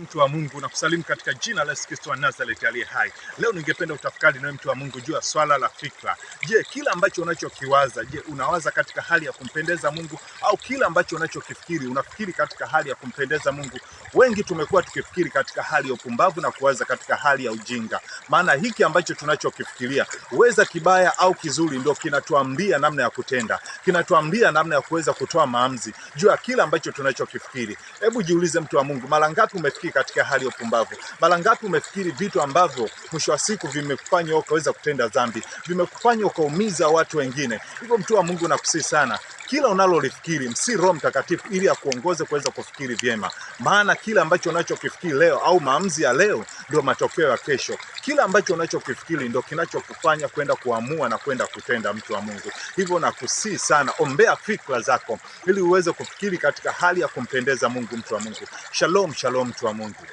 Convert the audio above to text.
Mtu wa Mungu na kusalimu katika jina la Yesu Kristo wa Nazareti aliye hai. Leo ningependa utafakari nawe mtu wa Mungu juu ya swala la fikra. Je, kila ambacho unachokiwaza, je, unawaza katika hali ya kumpendeza Mungu au kila ambacho unachokifikiri unafikiri katika hali ya kumpendeza Mungu? Wengi tumekuwa tukifikiri katika hali ya upumbavu na kuwaza katika hali ya ujinga. Maana hiki ambacho tunachokifikiria, weza kibaya au kizuri, ndio kinatuambia namna ya kutenda, kinatuambia namna ya kuweza kutoa maamuzi juu ya kila ambacho tunachokifikiri. Hebu jiulize mtu wa Mungu, mara ngapi umefikiri katika hali ya upumbavu? Mara ngapi umefikiri vitu ambavyo mwisho wa siku vimekufanya ukaweza kutenda dhambi, vimekufanya ukaumiza watu wengine? Hivyo mtu wa Mungu, nakusihi sana, kila unalolifikiri msi Roho Mtakatifu ili akuongoze kuweza kufikiri vyema, maana kila ambacho unachokifikiri leo au maamuzi ya leo ndio matokeo ya kesho. Kila ambacho unachokifikiri ndio kinachokufanya kwenda kuamua na kwenda kutenda, mtu wa Mungu. Hivyo nakusihi sana, ombea fikra zako ili uweze kufikiri katika hali ya kumpendeza Mungu, mtu wa Mungu. Shalom, shalom, mtu wa Mungu.